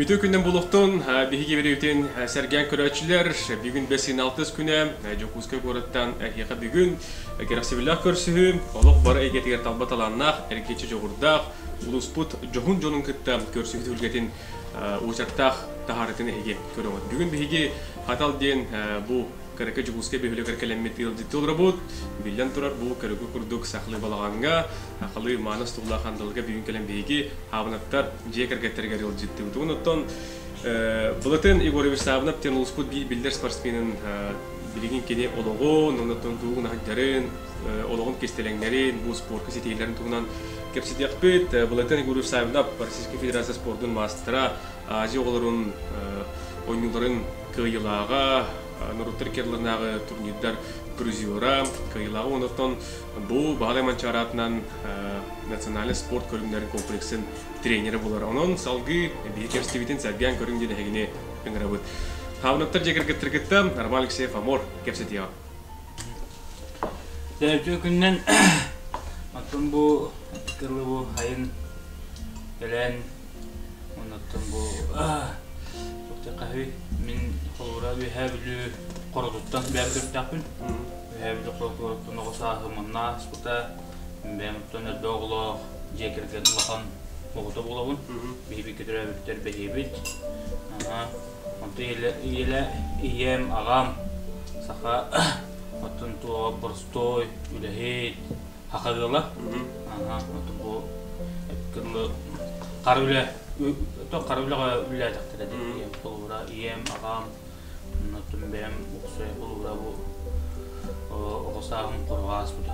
Үтүө күннэн булуохтун, биһиги бириютин сэргээн көрөөччүлэр, бүгүн 5-6 күнэ Дьокуускай куораттан эһиэхэ бүгүн кэрэхсэбиллээх көрсүһүү, олох бары эйгэтигэр талба талааннаах, эргиччи дьоҕурдаах, улууспут дьоһун дьонун кытта көрсүһүү түһүлгэтин уочараттаах таһаарытын эһиги көрөҕүт. Бүгүн биһиги Хатал диэн бу Кыракый Дьокуускай бөһүөлэгэр кэлэммит ыалдьыттыы олоробут. Биллэн турар, бу көрүгү курдук сахалыы балаҕаҥҥа, сахалыы мааны остуоллаах андалга бүгүн кэлэн биһиги Хаабынаттар дьиэ кэргэттэригэр ыалдьыттыыбыт. Онон Былатын Егорович Саабынап диэн улууспут биир биллэр спортсменын билигин кини олоҕун, оннуттан тугун аһыйдарын, олоҕун кистэлэҥнэрин, бу спорка ситиһиилэрин туһунан кэпсэтиэхпит. Былатын Егорович Савинов Российскай Федерация спордун маастара, Азия оҕолорун оонньууларын кыайыылааҕа, норуоттар иккиардыларынааҕы турнирдар призера, кыайыылааҕа уонна оттон бу Баһылай Манчаары аатынан национальнай спорт көрүҥнэрин комплексын тренерэ буолар. Онон салгыы биһиги кэпсэтиибитин сэргээн көрүҥ диэн эһигини ыҥырабыт. Хаабынаптар дьиэ кэргэттэргиттэн Роман Алексеев Амор кэпсэтиэҕэ. Үтүө күннэн оттон бу кылы бу хайын кэлэн Оннуттан бу хаһыы мин холобура Үөһээ Бүлүү Хоротуттан бэйэм төрүттээхпин. Үөһээ Бүлүү Хоротуттан оҕо сааһым манна ааспыта. Бэйэм оттон элбэх оҕолоох дьиэ кэргэн улахан оҕото буолабын. Биһиги төрөөбүттэр бэһиэбит. Онтон ийэлэ ийэм, аҕам саха оттон туоҕа боростуой, үлэһит, Саха ыала. Бу хара үлэ хара үлэҕэ үлэлээтэхтэрэ диэн холобура ийэм, аҕам, оннуттан бэйэм уксуйа холобура бу оҕо сааһым хороҕо ааспыта.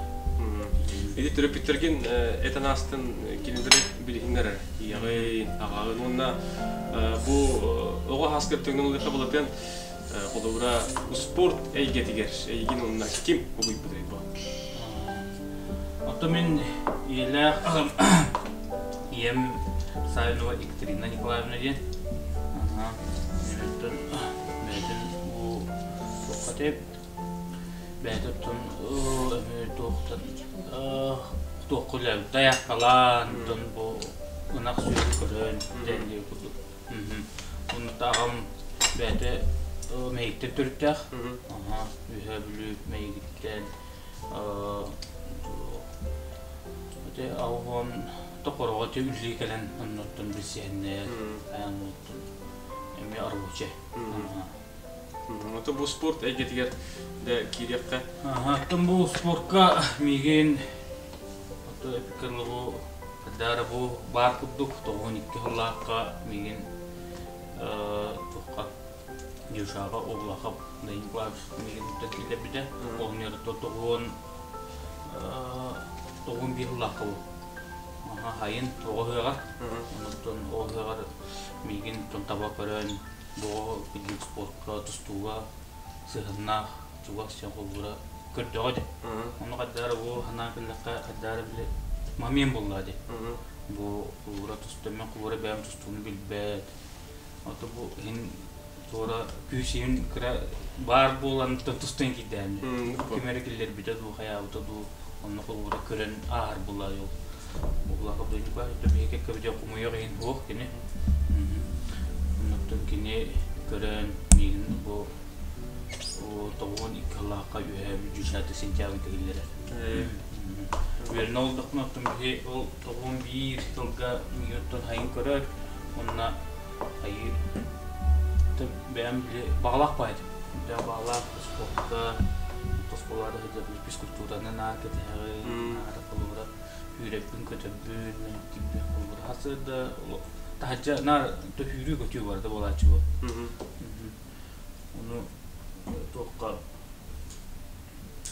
Ити төрөппүттэргин этэн аастын кинилэри билиһиннэрэр ийэҕин, аҕаҕын уонна бу оҕо сааскар төҥнөн ылыахха былатыан холобура спорт эйгэтигэр эйигин уонна ким угуйбутай бу? Оттон мин ийэлээх ийэм Савинова Екатерина Николаевна диэн. Оттон бэйэтин бу туохха тип бэйэтэ оттон туохтан туохха үлээбит дайааккалаан оттон бу ынах сүөһү көрөн диэн курдук Оннуктааҕым бэйэтэ Мэйиктэн төрүттээх. Үөһээ Бүлүү Мэйигиттэн ити аҕыс токороҕо ити үллүү кэлэн оннуттан билсиһэннэр айанныттан эмиэ рабочай. Ото бу спорт эйгэтигэр да киириэххэ. Оттон бу спортка миигин бу Даара бу баар курдук 92 сыллаахха миигин туохха Дюшаҕа Облахов Наим Николаевич миигин туттан киллэрбитэ. Оҕонньорто 91 сыллаахха бу. Хайын оҕо ыһыаҕар. Онтон оҕо ыһыаҕар миигин таба көрөн бу оҕо спортка тустууга сыһыаннаах чугас дьон холбуура көрдөҕө дии. Ону хайдара бу санаан кэллэххэ хайдара били мамием буоллаҕа дии. Бу холбуура тустан мен холбуура бэйэм тустууну билбэт. Ото бу иһин туора күүс иһин кыра баар буолан тустан киирдээн. Ким эрэ киллэрбитэ дуу, хайаабыта дуу, онно холбуура көрөн ааһар буоллаа ол. Буоллаха Николай биһиги кэккэбитэ хомуйуох иһин суох кини. Оннуктан кини көрөн миигин бу 92 сыллаахха үөһээ Бүлүү сентябрь кэлиллэрэ. Үөрэнэ олордохпуна оттон биһи ол 91 сылга миигин оттон хайын көрөр уонна хайыы бэйэм били баҕалаах баай этим. Бэйэм баҕалаах спортка оскуолаҕа сылдьар физкультураны наар кэтэһэҕин, наар холобура үүрэппин көтөрбүн, мэниктиирбин холобура хасыарда таһырдьа наар төһүүрүү көтүү барыта буолааччы буол. Ону туохха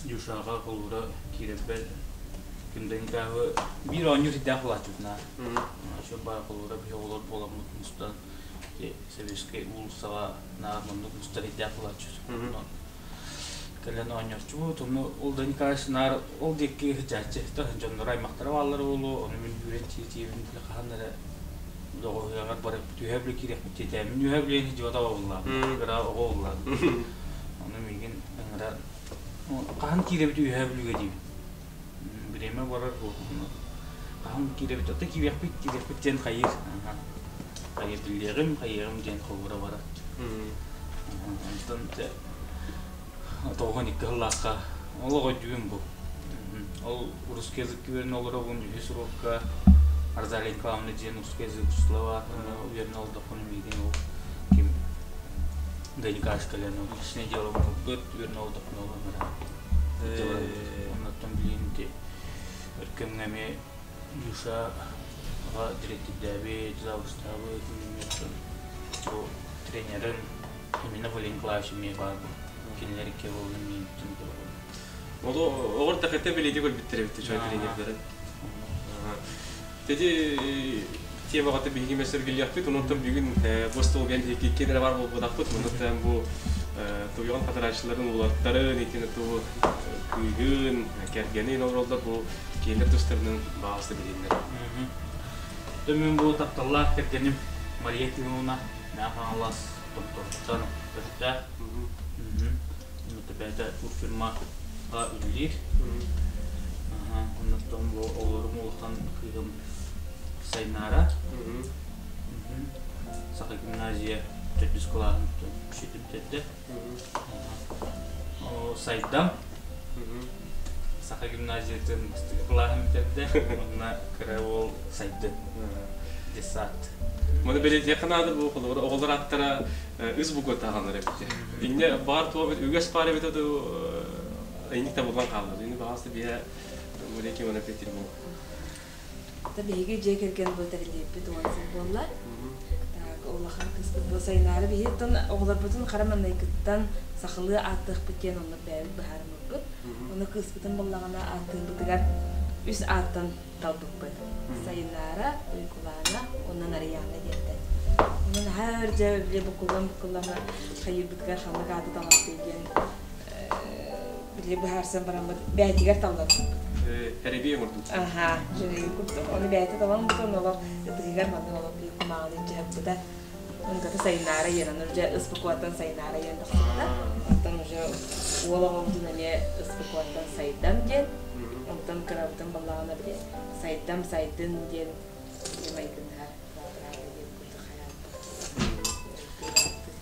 Дюшаҕа холуура киирэрбэр Кимдэнкааҕы биир оонньуур сирдээх буолааччыбыт наар. Ошо баар холуура биһи оҕолор буоламмыт мустан Советскай уулуссаҕа наар маннык мустар ирдээх буолааччыбыт. Кэлэн оонньооччубут, ону ол да Николаевич наар ол диэки сылдьааччы, дьонноро аймахтара бааллара буолуо, ону мин үүрэн тиийбин хаһан эрэ доҕоһуйаҕар барыппыт үөһэ били киириэхпит диэтэ. Мин үөһэ билиэн сылдьыбата буоллаҕым, кыра оҕо буоллаҕым. Ону миигин ыҥыран хаһан киирэбит үөһэ Бүлүүгэ диибин. Бириэмэ барар буолуо. Хаһан киирэбит, ото киириэхпит, киириэхпит диэн хайыыр. Хайа биллиэҕим, хайыаҕым диэн холобура барар. Онтон 92 сыллаахха олох өйдүүбүн бу. Ол русский язык үөрэнэ олоробун үһүс уруокка Розалия Николаевна диэн русский язык учителя үөрэнэ олордохпуна миигин ол ким да Николаевич кэлэн личное дело ылбыт үөрэнэ олордохпуна ол ыҥыран оннуттан билигин ити өркөмҥө эмиэ Юшаҕа дириэктирдээбит, завустаабыт, бу тренерин именно Валерий Николаевич эмиэ баар кинилэр икки буолан миигиттэн Ол оҕор тахыта билиити көрбүттэр эбит чой тренердэрин. Теди темаҕа биһиги мессергелиэхпит, онон бүгүн бу столген икки эрэ бар буолбатахпыт, онон бу туйган хатарааччыларын улаттарын, итини ту кыыгын, кэргэнин олороллор бу кинилэр тустарынан баҕаста билиннэр. Төмүн бу тапталлаах кэргэним Мария Тимовна Мэҥэ Хаҥалас Томторуттан төрүттээх. Бэйэтэ турфирмаҕа үлэлиир. Оннуттан бу оҕолорум улахан кыыһым Сайнаара. Саха гимназия төрдүс кылааһын бүтэрдэ. Сайдам Саха гимназиятын бастакы кылааһын бүтэрдэ. Онно кыра уол Сайды детсад. Маны бэлиэтиэххэ наада бу холобура оҕолор ааттара үс бугуоттааҕалар эбит. Инньэ баар туох эбит үгэс баар эбитэ дуу инник табыллан хаалла. Ини баҕаста биһэ Мария Кимона Петрова. Та биһиги дьиэ кэргэн бу тэриллибиппит 10 сыл буолла. Так, улахан кыыспыт бу сайынаары биһиттэн оҕолорбутун хара маҥнайгыттан сахалыы ааттыахпыт диэн оннук бэйэбит быһаарыммыппыт. Ону кыыспытын буллаҕына ааттыырбытыгар үс ааттан талбыппыт. Сайынаара, Уйгулаана уонна Нарыйаана диэнтэн. Онон наһаа өр дьэ били буккуллан-буккуллан хайыырбытыгар ханнык ааты талабытый диэн били быһаарсан бараммыт бэйэтигэр талларбыппыт. Эрэбиэ оҥордум. Аха, жюри курдук. Ону бэйэтэ талан бутун олох ытыгыгар маннык олох биир кумааҕыны дьаһаппыта. Онтото сайынаара иэн, уже ыспыкуаттан сайынаара иэн тахсыбыта. Онтон уже уол оҕобутун эмиэ ыспыкуаттан сайдам диэн, онтон кырабытын баллаҕына били сайдам сайдын диэн майгыннаһар диэн курдук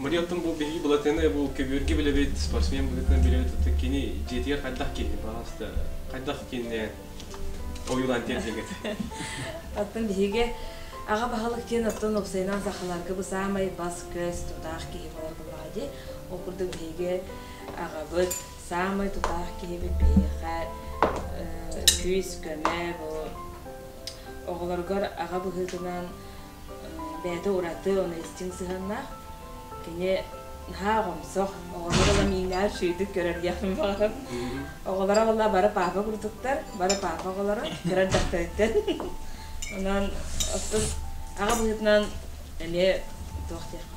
Мария оттон бу биһиги Былатыаны бу көбүөргэ билэбит, спортсмен быһыытынан билэбит, оттон кини дьиэтигэр хайдах киһи, пожалуйста, хайдах кинини ойуулаан тиэрдиҥит? Оттон биһиги аҕа баһылык диэн оттон уопсайынан сахаларга бу саамай бас-көс тутаах киһи буолар буоллаҕа дии. Ол курдук биһиги аҕабыт саамай тутаах киһибит биһиэхэ күүс-көмө бу оҕолоругар аҕа быһыытынан бэйэтэ ураты уонна истиҥ сыһыаннаах. Кини наһаа оҕомсох, оҕолор ыла мииннээх үчүгэйдик көрөр диэхпин баҕарабын. Оҕолоро буолла бары папа курдуктар, бары папа оҕолоро, кыра эрдэхтэриттэн. Онон оттон аҕа быһыытынан эмиэ туох диэххэ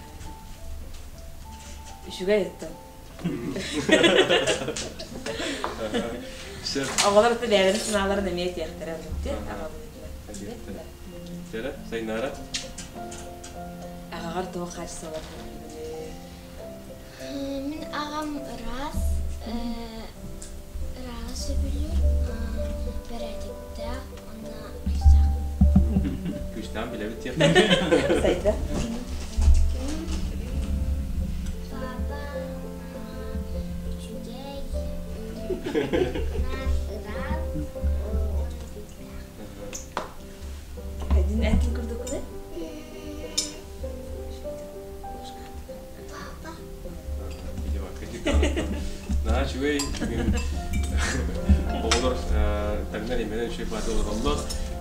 үчүгэй оттон. Оҕолор оттон бэйэлэрин санааларын эмиэ этиэхтэрэ аҕа быһыытынан. Сера, Сайнаара? Аҕаҕар туох хаачыстыбалар Мин аҕам ыраас, ырааҕы сөбүлүүр, бэрээдэктээх уонна күүстээх. Күүстээх билэбит диэх. Сайда. Папа үчүгэй, ыраас уонна күүстээх. Один этин курдукуна? Папа. Наһаа үчүгэй бүгүн оҕолор таҥнан имэнэн үчүгэй баата олороллор.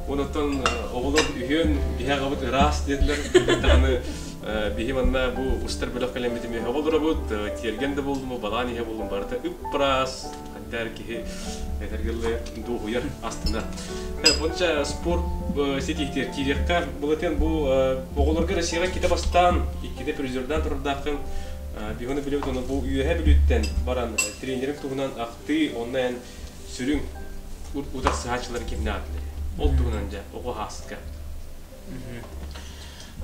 Онтон оҕолор үһүөн биһи аҕабыт ыраас диэтилэр. Даҕаны биһи манна бу устар бөлөх кэлэммит эмиэ оҕолоробут тиэргэн да буоллум, балаан иһэ буоллум барыта ып-ыраас Хайдар киһи этэргиллэ дуоһуйар астына. Онча спорт ситиһитигэр киириэххэ былытын бу оҕолорго Россияҕа иккитэ бастаан, иккитэ призердаан турардааххын биһону билэбит оны бу үөһэ бүлүүттэн баран тренерим туһунан ахтыы онно эн сүрүн утарсыһааччылары кимнээх Ол туһунан дьэ оҕо хааска.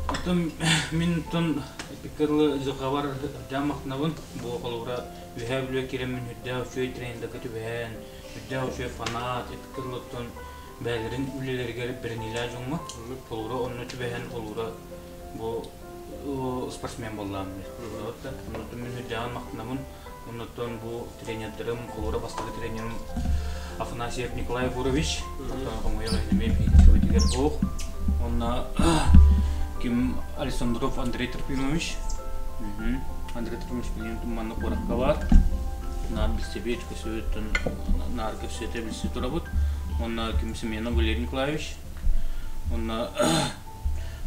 Оттон мин оттон иккерлы дьылҕабар дьаамахтанабын бу холобура Үөһээ Бүлүү киирэммин үрдээх үчүгэй тренердэргэ түбэһэн, үрдээх үчүгэй фанат, эпиккыллыттан бэйэлэрин үлэлэригэр бэриниилээх дьоҥҥо холуура онно түбэһэн холуура Бу спортсмен буоллаҕым. Оннуттан мин үрдээҕин махтанабын. Оннуттан бу тренердэрим, холура бастакы тренерим Афанасьев Николай Егорович, оттон хомуйар эмиэ биһиги буох. Онно ким Александров Андрей Трофимович. Андрей Трофимович билигин манна куоракка баар. Наар билсэбит, көсөбүттэн наар кэпсэтэ билсэ турабыт. Онно ким Семенов Валерий Николаевич. Онно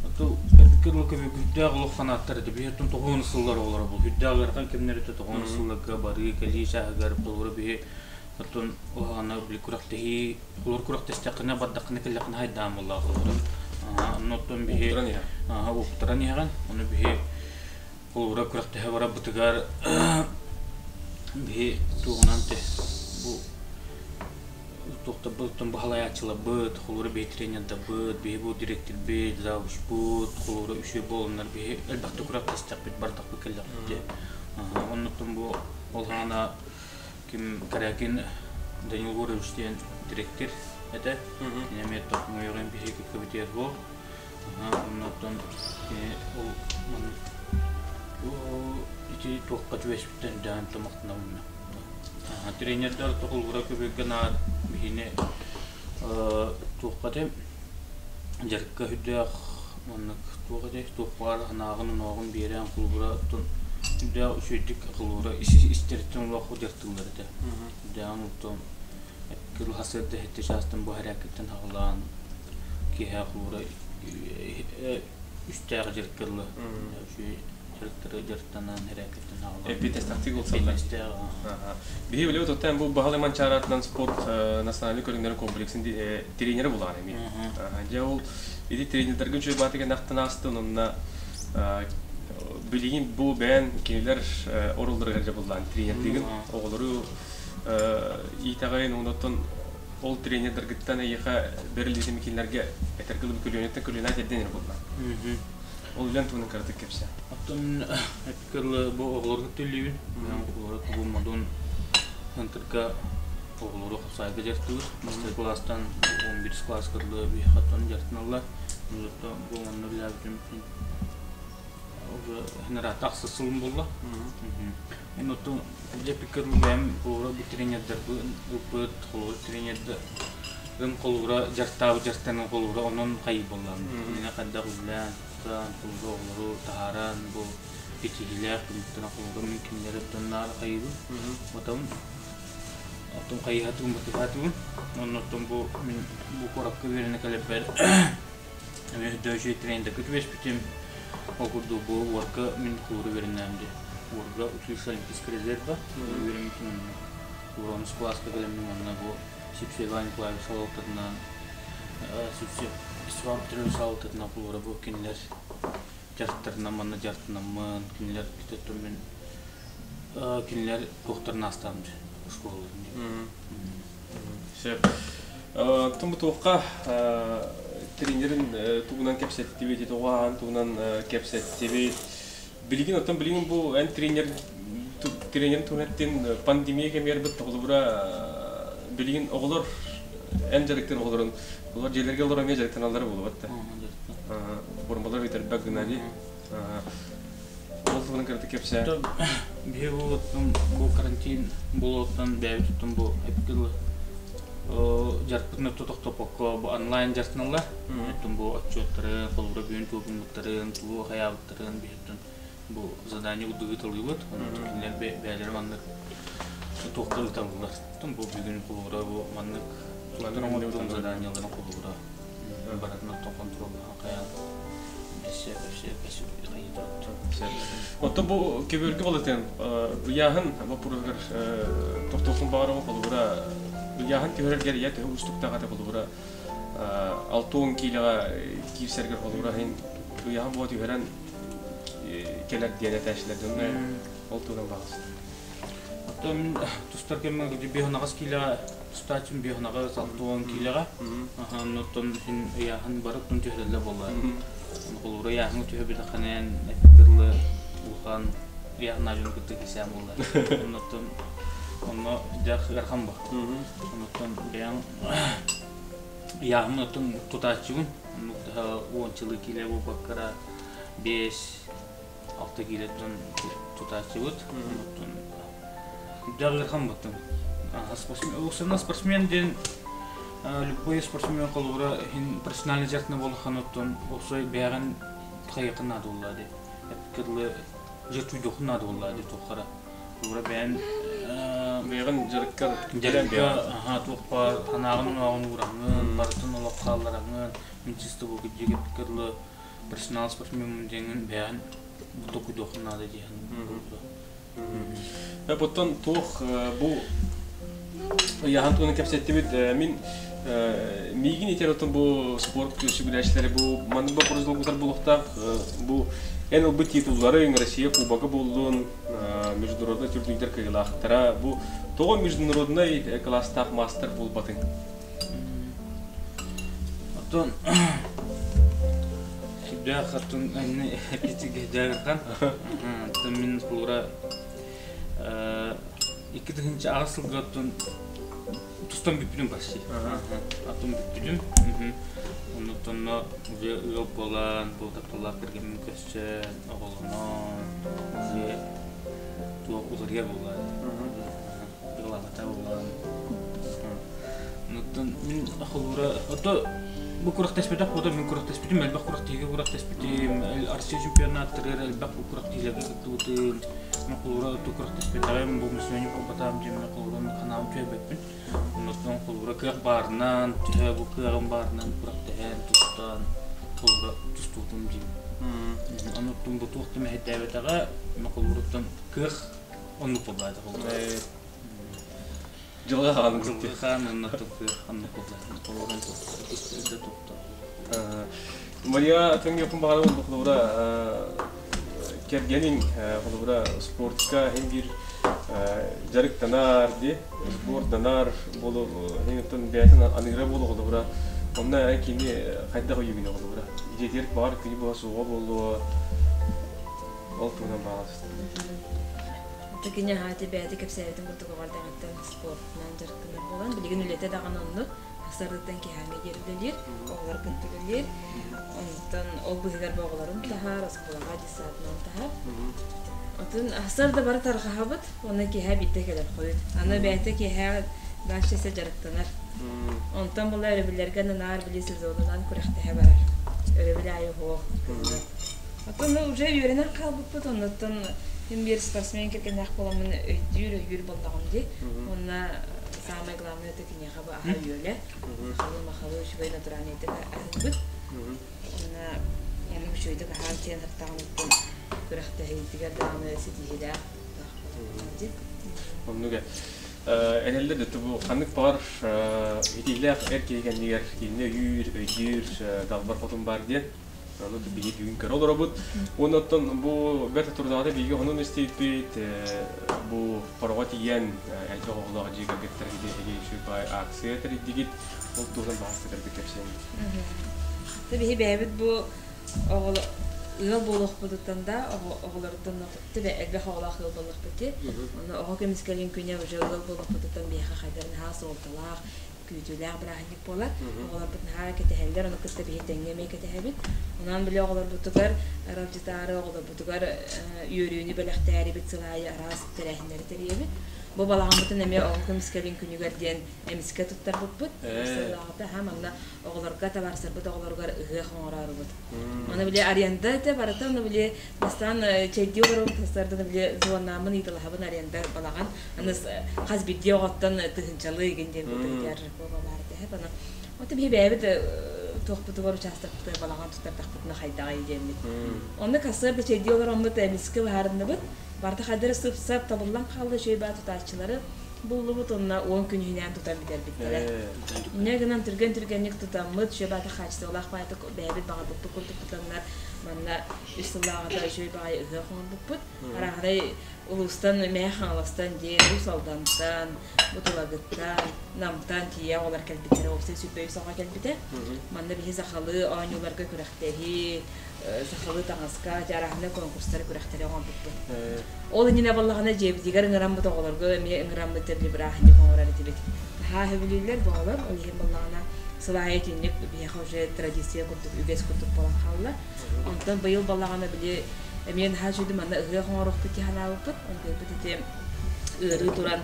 Эпиккэ көмө күүрдээх олох фанаттар этэ. Биһи оттон тоҕуон сыллар оҕолоро бу. Күүрдээх ыарахан кэмнэр этэ тоҕуон сылларга барыы кэлии чааһыгар холобура биһи оттон уһаҕана били күрэхтэһии холор күрэхтэстэххинэ бардаххына кэллэххинэ хайдаан буоллаах холобура. Онно оттон биһи уоптаран иһэҕин. Ону биһи холобура күрэхтэһэ барарбытыгар биһи туоҕунан те бу Туохтарбыт баһылайааччыларбыт, холобура биһи тренердарбыт, биһи бу дириэктэрбит, завучпут, холобура үчүгэй буоланнар биһи элбэхтик күрэхтэстэхпит, бардахпыт кэллэхпит дии. Оннуктан бу ол хаана ким Корякин Данил Егорович диэн дириэктэр этэ. Кини эмиэ тохмойорун биһи кэбитиэр буол. Оннуттан кини ол маннык ити туохха түбэспиттэн даан томахтанабын. Тренердэр холбура көбүргэ наар биһини туохха этэ дьарыкка үрдээх маннык туох этэ туох баар санааҕын онооҕун биэрэн холбура оттон үрдээх үчүгэйдик холбура ис истэриттэн олох дьарыктыыллар этэ. Үрдээҕин оттон кыл сарсыарда сэттэ чаастан бу хэрээккиттэн саҕалаан киэһэ холбура үстээх дьарыкка дылы үчүгэй дьарыктары дьарыктанан эрээккиттэн аҕалан Эппиэттэстахтык ылсаллар. Биһи билебит оттон бу Баһылай Манчааратынан спорт национальный көрүҥнэрин комплексын тренерэ булаан эми. Дьэ ол ити тренердэргэ үчүгэй баатыгын ахтан аастын онно билигин бу бэйэн кинилэр орулларыгар дьэ буллаан тренердыгын оҕолору иитэҕин оннуттан ол тренердэргиттэн эйиэхэ бэриллиитин кинилэргэ этэргэ дылы көлүөнэттэн көлүөнэ тиэрдэн буллаан. Ол үлэн туһунан кыратык кэпсээ. Оттон эппиккэ бу оҕолорго төлүүбүн. Оҕолору бу модун центрга оҕолору хапсаайга дьарыктыыбыт. Бастакы кылаастан 11 кылааска дылы биһиэхэ оттон дьарыктаналлар. Бу онно үлэлээбитим уже хенерата ахсыс сылым буолла. Мен оттон дьэппиккэ бэйэм холобура бу тренердэрбин ылбыт холобура тренердэр холобура дьарыктаабыт дьарыктанан холобура онон хайыы буоллаҕым. Кинини хайдах үлэлээн, тутан, холобура оҕолору таһааран бу ситиһиилээх түмүктэрин холобура мин кинилэри оттон наар хайыыбын. Потом оттон хайыһатыгым батыһаатыгым. Онно оттон бу мин бу куоракка үөрэнэ кэлэрбэр эмиэ өйдөөчү тренердэргэ түбэспитим. Ол курдук бу уорка мин холобура үөрэннэҕим дии. Уорга училище Олимпийскай резерва үөрэммитим онно. Уронус кылааска кэлэммин манна бу Сипсиев Иван Николаевич салалтатынан Сипсиев Иван Петрович салалтатынан холобура бу кинилэр дьарыктарынан манна дьарыктанаммын, кинилэр мин кинилэр туохтарын аастаҕым школаларын диэн. Сөп. Оттон бу туохха тренерин тугунан кэпсэттибит, тоҕо аан тугунан кэпсэттибит. Билигин оттон билигин бу эн тренер тренерин туһунан пандемия кэмигэр бит холобура билигин оҕолор эн дьарыктыыр оҕолорун олор дьиэлэргэ олорон эмиэ дьарыктаналлара буолубат да. Формалар бүтэрбэт гына дии. Ол туһунан кыратык кэпсээ. Биһи бу бу карантин буолуоттан бэйэбит оттон бу эппиккэ дьарыкпытын өттө тохтоппокко бу онлайн дьарыктаналлар. Оттон бу отчуоттары, холобура бүгүн тугу гыммыттарын, тугу хайаабыттарын биһиттэн бу задание курдук ыыталыыбыт. Онон кинилэр бэйэлэрэ маннык туохта ыыталлар. Оттон бу бүгүн холобура бу маннык оҥордум заданиеларын холобура барытын оттон контроллаһан хайаан Оттон бу көбүөргэ балытын ыйааһын боппуруоһугар тохтуохпун баҕарабын холобура ыйааһын түһэрэргэр ийэ төһө уустуктаах этэ холобура 60 киилэҕэ киирсэргэр холобура иһин ыйааһын буола түһэрэн кэлэр диэн этээччилэр дьонно ол туһунан баҕас. Оттон мин тустар кэммэ 5-8 киилэҕэ тустааччым 5-8 60 киилэҕэ. Оннуттан син ыйааһын бары оттон түһэрэллэр буолла. Холобура ыйааһыҥҥа түһэ билэххинэн эппиккэ улахан ыйааһыннаах дьону кытта кисээн буолла. Оннуттан онно дьах ыарахан ба. Оннуттан бэйэҥ ыйааһыммын оттон тутааччыбын. Оннук уончалыы киилэ буолбаккара. 5-6 киилэттэн тутааччыбыт. Оттон үрдээх ыарахан буттум. Спортсмен, спортсмен диэн любой спортсмен холобура иһин профессиональный дьарыктана буоллахан оттон оксой бэйэҕин хайыаххын наада буолла дии. Эппиккэ дылы жертвуйдуоххун наада буолла дии туоххара. Холобура бэйэн Бэйэҕин дьарыккар дьарыкка аха туохпар санааҕын онооҕун уураҥҥын, барытын олох хааллараҥҥын, мин чисто бу кырдьык эппиккэ дылы профессионал спортсмен диэҥин бэйэҕин токуйдуоххун наада диэхин Оттон туох бу ыйааһын туһунан кэпсэттибит. Мин миигин итэр оттон бу спорт сүгүрээччилэри бу маннык боппуруос долгутар буолуохтаах. Бу эн ылбыт титулларыҥ Россия Кубога буоллун, международнай турнирдар кыайыылаахтара. Бу тоҕо международнай класстаах маастар буолбатыҥ? Оттон сүрдээх оттон эпитигдээҕиттэн оттон мин холура 2008 сылга оттон тустан бүппүтүм почти. Оттон бүппүтүм. Оннуттан уже ыал буолан, бу тапталлаах кэргэммин көрсөн, оҕолонон, уже туох уларыйар буолла. Ыалаабата буолан. Оттон мин холуура ото бу күрэхтэспэтэх буота мин күрэхтэспитим элбэх күрэхтэһиигэ күрэхтэспитим Россия чемпионаттарыгар элбэх бу күрэхтэһиилэргэ кыттыбытым мин холуура ото күрэхтэспэтэҕим бу миссионер буолбатаҕым диэн мин холуурун ханаабын түһэрбэппин оннуттан холуура кыах баарынан төһө бу кыаҕым баарынан күрэхтэһэн тустан холуура тустуутум диим оннуттан бу туох да мэһэйдээбэтэҕэ мин холууруттан кыах Оннук буолбаата Дьылҕа хаан Дьылҕа хаан онно туппу оннук буолбаата. Олорон истэрдэ тутта. Мария түҥҥүөхпүн баҕарабын холобура кэргэниҥ холобура спортка иһин биир дьарыктанар ди спорттанар болу иһин бэйэтин аныыра болу холобура онно кини хайдах өйүүгүнэ холобура дьиэтигэр баҕар күнү быһа суоҕа буолуо ол туһунан баҕар Кини аһаати бэйэтэ кэпсээбитин курдук оҕо эрдэҕиттэн спортунан дьарыктанар буолан, билигин үлэтэ даҕаны оннук. Сарыыттан киэһээҥҥэ диэри үлэлиир, оҕолор кытта үлэлиир. Онтон ол быыһыгар бу оҕолорун таһаар, оскуолаҕа детсадынан таһар. Отун сар да бары тарҕаһабыт, уонна киэһэ биирдэ кэлэр хойут. Аны бэйэтэ киэһэ дальше дьарыктанар. Онтон була өрөбүллэргэ наар били сезонунан күрэхтэһэ барар. Өрөбүл аайы уһуох кыһынын. Оттон уже үөрэнэн хаалбыппыт, оннуттан мин биир спортсмен кэргэннээх буоламмын өйдүүр, өйүүр буоллаҕым дии. Уонна самое главное это киниэхэ бу аһа үөлэ. Махалы-махалы үчүгэй натуральнайдык аһыыбыт. Уонна оннук үчүгэйдик аһаан сиэн сыртаҕыныттан күрэхтэһиитигэр даҕаны ситиһиилээх дии. Оннук Энэллэр да бу ханнык баҕар итиилээх эр киһи кэннигэр кинини өйүүр, өйдүүр далбар хотун баар диэн Аны биһи бүгүн көрө олоробут. Уонна оттон бу бэрт турдаҕына биһиги онон истибиппит бу хороҕо тиийэн элбэх оҕолоох дьиэ кэргэттэргэ эһиги үчүгэй акция тэрийдигит. Ол туһунан баҕастатарга кэпсээн. Биһи бэйэбит бу оҕоло ыал буолуохпутуттан да оҕолоруттан төбө элбэх оҕолоох ыал буоллахпыт дии. Онно оҕо көмүскэлин күнэ уже ыал буолуохпутуттан биһиэхэ хайдах наһаа суолталаах күүтүүлээх бырааһынньык буолар. Оҕолорбут наһаа кэтэһэллэр, ону кытта биһи тэҥҥэ эмиэ кэтэһэбит. Онон били оҕолорбутугар аралдьытаары, оҕолорбутугар үөрүүнү бэлэхтээрибит сыл аайы араас тэрээһиннэри тэрийэбит. Бу балаҕаммытын эмиэ оҕо көмүскэлин күнүгэр диэн эмискэ туттарбыппыт. Сыллааҕыта аһа манна оҕолорго табаарыстарбыт оҕолоругар ыһыах оҥороорубут. Аны били аренда этэ барыта, аны били бастаан чэйдии олоробут, сарсыарда били звоннааммын ыйыталаһабын аренда балаҕан. Аны хас биирдии оҕоттон тыһыынчалыы игин диэн бытыгытыгар баар этэ. Аны вот биһи бэйэбит туохпутугар учаастакпытыгар балаҕан туттардахпытына хайдаҕай диэммит. Онно сарсыарда чэйдии олороммут эмискэ быһаарынныбыт. Барыта хайдары сып-сап табыллан хаалла үчүгэй баа тутааччылары буллубут уонна 10 күн иһинэн тутан бүтэрбиттэрэ. Инньэ гынан түргэн-түргэнник тутаммыт, үчүгэй баата хаачыстыбалаах баайдык бэйэбит баҕарбыппыт курдук тутаннар манна үс сыллааҕыта үчүгэй баҕайы ыһыах оҥорбуппут. Арааһынай улуустан Мэҥэ Хаҥаластан диэн Уус Алдантан, Бутулагыттан, Намтан тиийэ оҕолор кэлбиттэрэ, уопсай 23 оҕо кэлбитэ. Манна биһи сахалыы оонньууларга күрэхтэһии, сахалыы таҥаска, арааһынай конкурстары, күрэхтэри оҥорбуппут. Ол иннинэ буоллаҕына дьиэбитигэр ыҥыраммыт оҕолорго эмиэ ыҥыраммыт тэрили бырааһынньык оҥорор этибит. Наһаа сөбүлүүллэр бу оҕолор, ол иһин буоллаҕына. Сыл аайы итинник биһиэхэ уже традиция курдук, үгэс курдук буолан хаалла. Онтон быйыл балаҕана били эмиэ наһаа үчүгэй манна ыһыах оҥоруохпут дии санаабыппыт. Онтон ити ыарыы туран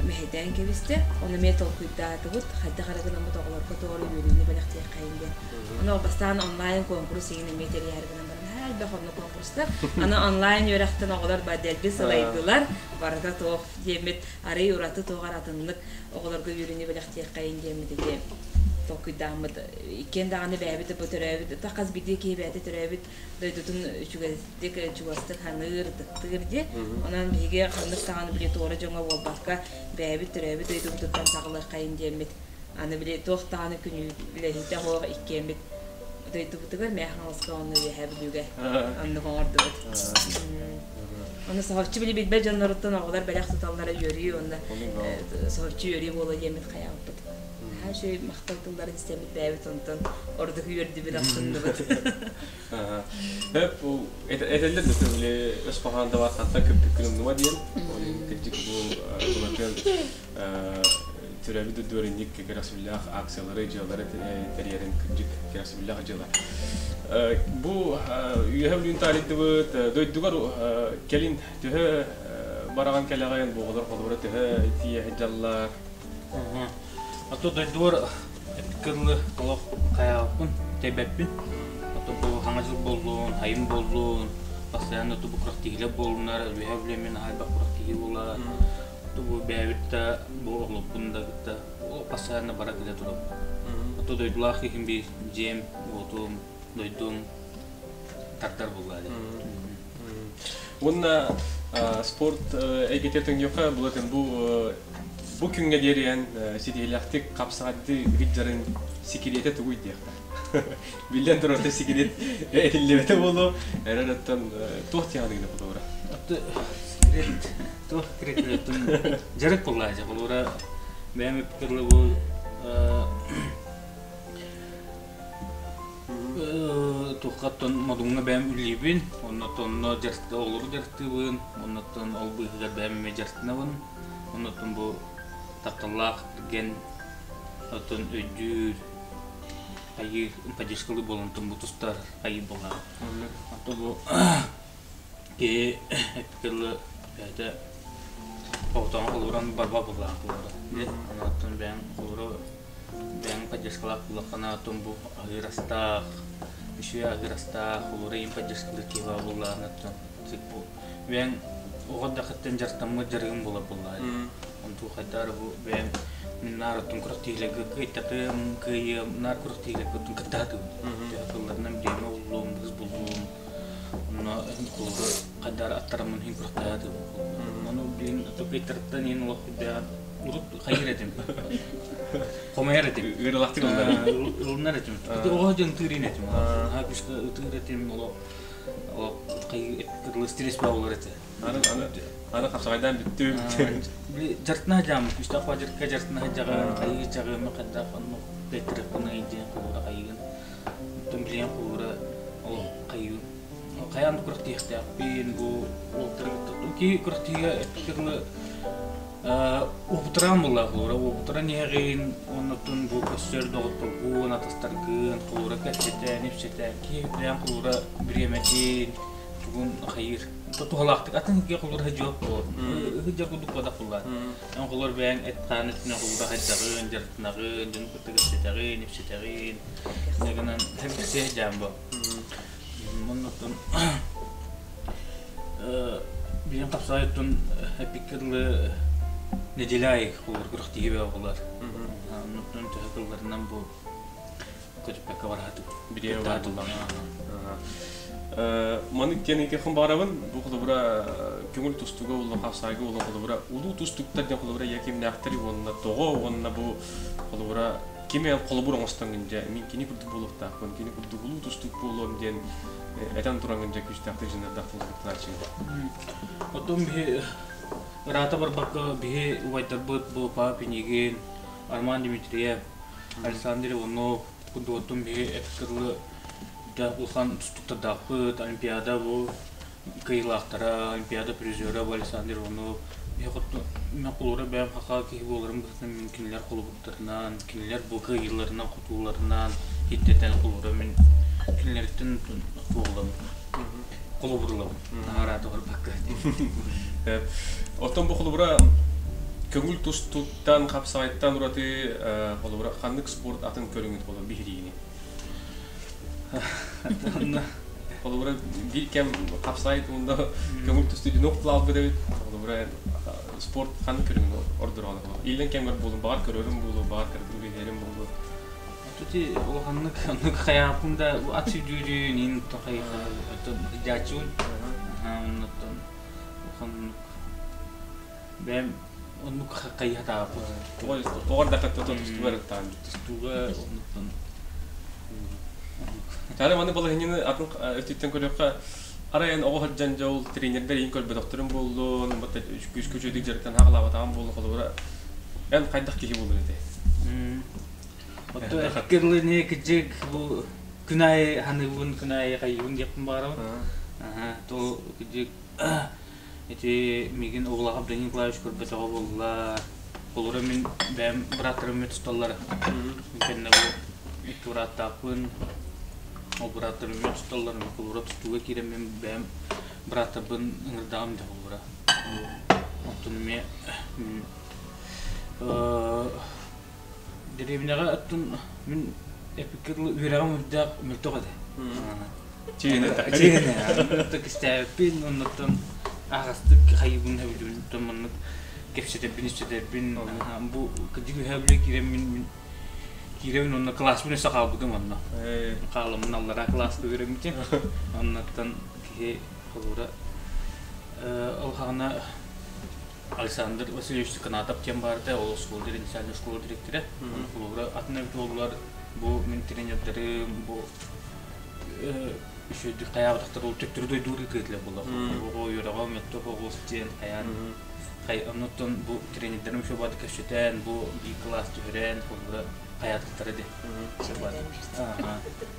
мэһэйдээн кэбистэ. Ону эмиэ толкуйдаатыбыт, хайдах эрэ гынаммыт оҕолорго тоҕо эрэ үөрүүнү бэлэхтиэххэйин диэн. Ону бастаан онлайн куонкурус игин эмиэ тэрийээри гынан баран, наһаа элбэх онно куонкурустар. Аны онлайн үөрэхтэн оҕолор дэлби сылайдылар, барыта туох диэммит, арый ураты туох эрэ атыннык оҕолорго үөрүүнү бэлэхтиэххэйин диэммит ити толкуйдааммыт. Иккиэн даҕаны бэйэбит бу төрөөбүт, хас биирдии киһи бэйэтэ төрөөбүт дойдутун үчүгэйдик, чугастык саныыр, ытыктыыр дии. Онон биһиги ханнык даҕаны били туора дьоҥҥо буолбакка, бэйэбит төрөөбүт дойдубутуттан саҕалыаххайын диэммит. Аны били туох даҕаны күнүүлэһиитэ суох иккиэммит дойдубутугар Мэҥэ Хаҥаласка уонна Үөһээ Бүлүүгэ оннук оҥордубут. Ону соһуччу били билбэт дьонноруттан оҕолор бэлэх туталлара үөрүү уонна соһуччу үөрүү буолуо диэммит хайаабыппыт. Наһаа үчүгэй махтал тылларын истэммит бэйэбит онтон ордук үөрдүбүт, астынныбыт. Хөп, этэллэр да били өс хоһоон да бар хантан көппүккүн умнума диэн. Ол кырдьык бу Былатыан төрөөбүт дойдугар кэрэхсэбиллээх акциялары, дьыалалары тэрийэрин кырдьык кэрэхсэбиллээх дьыала. Бу үөһэ бүлүүн таарыйдыбыт, дойдугар кэлин төһө бараҕан кэлэҕин, бу оҕолор холобура төһө тиийэ сылдьаллар? А то дойдубар кырлы олох хайаабыппын, тэйбэппин. Ото бу хаҥа жыл боллун, хайым боллун, постоянно тубу курах тиһилэ боллунар, үөһэ билэмин аһайбах курах тиһи буолар. Тубу бэйэбит да, бу оҕолорбун да кытта постоянно бара кэлэ турабын. Ото дойдулаах киһим би дьиэм, уотум, дойдум тардар булла Уонна спорт эйгэтэ төҥнүөххэ булатын бу бу күҥҥэ диэриэн ситиһилэхтик хапсаҕайды ыгыдьарын сикириэтэ тугуй диэхтэ. Биллэн турар сикириэт этиллибэтэ буолуо, эрэр оттон туох тиэҕин холобура? Сикириэт туох секрет дьарык буллаачы холобура бэйэм эппиккэ бу Туоххаттан Модуҥҥа бэйэм үлэлиибин, оннуттан онно оҕолору дьарыктыыбын, оннуттан ол быыһыгар бэйэм эмиэ дьарыктанабын, оннуттан бу тапталлаах кэргэн оттон өйдүүр, хайыы поддержкалыы буолан бу тустар хайыы буолар. Онтон бу киһи эппиккэ дылы бэйэтэ оҕотоҕун холууран барба буоллаах буолара. Оннуттан бэйэм холуура Бэйэҥ поддержкалаах буоллаххына, оттон бу аһыыр астаах, үчүгэй аһыыр астаах, холура иин поддержкалыыр киһи баар буоллаҕына, оттон бу бэйэҥ оҕо эрдэххиттэн дьарыктаммыт дьарыгым буолар буоллаҕа дии. Онтуу хайдах эрэ бу бэйэм мин наар оттон күрэхтэһиилэргэ кыайтатыам, кыайыам, наар күрэхтэһиилэргэ оттон кыттаһатыым. Төһө кылларынан бириэмэ буллум, быыс буллум, онно холура хайдах эрэ аттараммын иһин күрэхтэһэ Ону билин кыайтарыттан иһин олох үрдээх урут хайыр этим. Хомойор этим. Ыарылахтык ылынар. Ылынар этим. Оҕо дьон ытыырын этим. Наһаа күүскэ ытыыр этим. Олох кырлы стресс болар этэ. Аны аны аны хапсаҕайдаан бүттүм. Били жартына жаам күстээх бажырка жартына жаҕын хайыы жаҕыма хайдах онну кыайтарыахпын диэн холуура хайыгын. Оттон билиэн холуура ол хайыы хайаан күрэхтиэхтээхпин бу уолтары кытта киһи күрэхтиигэ эппиккэ Уопутураан буоллаах холуура уопутуран иһэҕин уоннаттан бу көрсөр доҕотторгун, атастаргын холуура кэпсэтэн, ипсэтэн киһи үрдээн холуура бириэмэтин тугун хайыыр туһалаахтык атын киһи холуура сылдьыах буолар сылдьар курдук буолбатах буоллаҕа эн холуур бэйэҥ эт-хаан өттүнэн холуура хайдаҕын дьарыктанаҕын дьону кытта кэпсэтэҕин ипсэтэҕин инньэ гынан сэргэхсийэ сылдьаан бу Оннуттан билим хапсаайыттан эппиккэ дылы неделя аайы холобур күрэхтэһии бөҕө буолар. Оннуттан төһө кылларынан бу көтүппэккэ бараһатык. Бириэмэ Маннык диэн ыйытыахпын баҕарабын. Бу холобура көҥүл тустууга уонна хапсаайга уонна холобура улуу тустууктар диэн холобура ийэ кимнээхтэрий уонна тоҕо уонна бу холобура ким эн холобур оҥостоҥҥун дьэ мин кини курдук буолуохтаахпын кини курдук улуу тустуук буолуом диэн этэн тураҥҥын дьэ күүстээхтик дьаныардаахтык дьарыктанааччыгын. Оттон биһи ыраата барбакка биһи убайдарбыт бу Павел Пинигин, Арман Дмитриев, Александр Иванов курдук оттон биһи эпикырлы улахан тустууктардаахпыт, Олимпиада бу кыайыылаахтара, Олимпиада призера бу Александр Иванов. Мен холура бэйэм хахаа киһи буоларым быһыытынан мин кинилэр холобурдарынан, кинилэр бу кыайыыларынан, хотууларынан хиттэтэн холобура мин кинилэриттэн туоһулабын, холобурлабын. Наһаа барбакка. Оттон бу холобура көҥүл тустууттан, хапсаҕайтан ураты холобура ханнык спорт атын көрүҥүн холобура биһириигиний? Холобура биир кэм хапсаҕай туунда көҥүл тустуу охтулаалбыт эбит. Холобура спорт ханнык көрүҥүн ордороҕун? Иилэн кэмгэр буолун, баҕар көрөрүм буолуо, баҕар кыргым биһиэрим буолуо. Тути улаханнык оннук хайааппын да ат сүүрдүүрүн иин дьааччыбын. Оннуттан улаханнык бэйэм оннук хайыһатааппын. Тоҕор да тустууга ырыттаан. Тустууга оннуктан Тары маны балаһынньыны атын өттүттэн көрүөххэ арай эн оҕо сылдьан дьол тренердэр иин көрбөтөхтөрүн буоллун, күүскэ үчүгэйдик дьарыктан хаалаабатаҕын буоллун холобура эн хайдах киһи буолур этэй? Отто кырлыны кыдьык бу күн аайы ханыыбын, күн аайы хайыыбын диэхпин баҕарабын. То кыдьык ити мигин оҕулаах Данил Николаевич көрбөтөҕө буолла. Холура мин бэйэм бырааттарым эмиэ тусталлар. Мин кэннэ бу икки бырааттаахпын. Ол бырааттарым эмиэ тусталлар. Холура тустууга киирэн мин бэйэм бырааттарбын ыҥырдаҕым дьэ холура. Оттон эмиэ Дэриэбинэҕэ оттон мин эппиккэ дылы үөрэҕим үрдээх мөлтөх этэ. Чиҥинэ Чиҥинэ. Оннуттан кистээбиппин, оннуттан аһаҕастык хайыыбын сөбүлүүбүн, оттон маннык кэпсэтэрбин, ипсэтэрбин, бу кырдьык үөһээ Бүлүү киирэммин мин киирэбин уонна кылааспын өссө хаалбытым онно. Хааламмын аллараа кылааска үөрэммитим. Оннуттан киһи холуура ол хаҕына Александр Васильевич Канатов диэн баарда, ол оскуола начальнай школа дириэктэрэ. Холобура, атын эбит буоллар, бу мин тренердэрим, бу үчүгэйдик хайаабатахтар ол төттөрү дойдуур ыытыа буолла. Оҕо үөрэҕэ мөттөх оҕус диэн хайаан оннуттан бу тренердэрим еще баады кэпсэтэн, бу биир кылаас түһэрэн, холобура, хайаатахтара ди.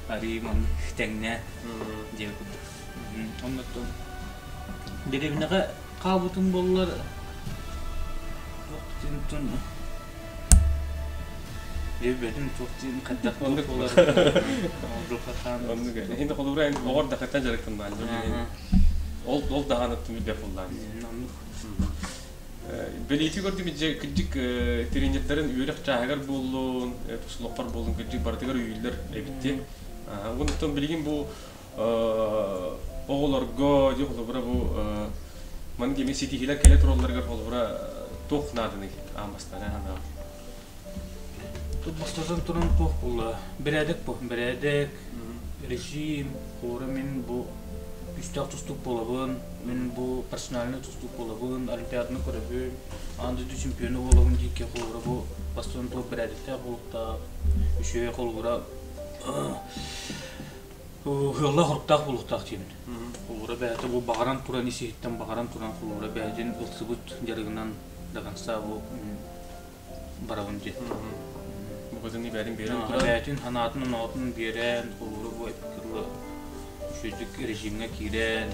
Арыы маннык тэҥнэ диэн курдук. Оннуттан дэриэбинэҕэ хаалбытым буоллар туох Билбэтим туох диэн хайдах Оннук буолар Оннук Иһин холобура эн оҕор да хаттан дьарыктаннаан ол ол даҕаны түмүдэ буллаан. Оннук. Бэлиэтии көрдүм дьэ кырдьык тренердэрин үөрэх чааһыгар буоллун, тус олоххор буоллун кырдьык барытыгар өйүүллэр эбит. Онтон билигин бу оҕолорго дьэ холобура бу маннык эмиэ ситиһиилэр кэлэ туралларыгар холобура туох нааданый аан бастаан санааҕар? Тут бастатан туран туох буолла? Бэрээдэк бу. Бэрээдэк, режим, холобура мин бу күүстээх тустуук буолабын, мин бу профессиональнай тустуук буолабын, олимпиаданы көрөбүн, аан дойду чемпиона буолабын диэки холобура бу бастатан туох бэрээдэктээх буолуохтаах, үчүгэй холобура Ыаллаах-оруктаах буолуохтаах диибин. Холуура бэйэтэ бу баҕаран туран ис-иһиттэн баҕаран туран холуура бэйэтин ылсыбыт дьарыгынан до конца бу барабын диэн. Букатын бэйэтин биэрэн туран. Бэйэтин санаатын оноотун биэрэн, холуура бу эппиккэ үчүгэйдик режимҥэ киирэн,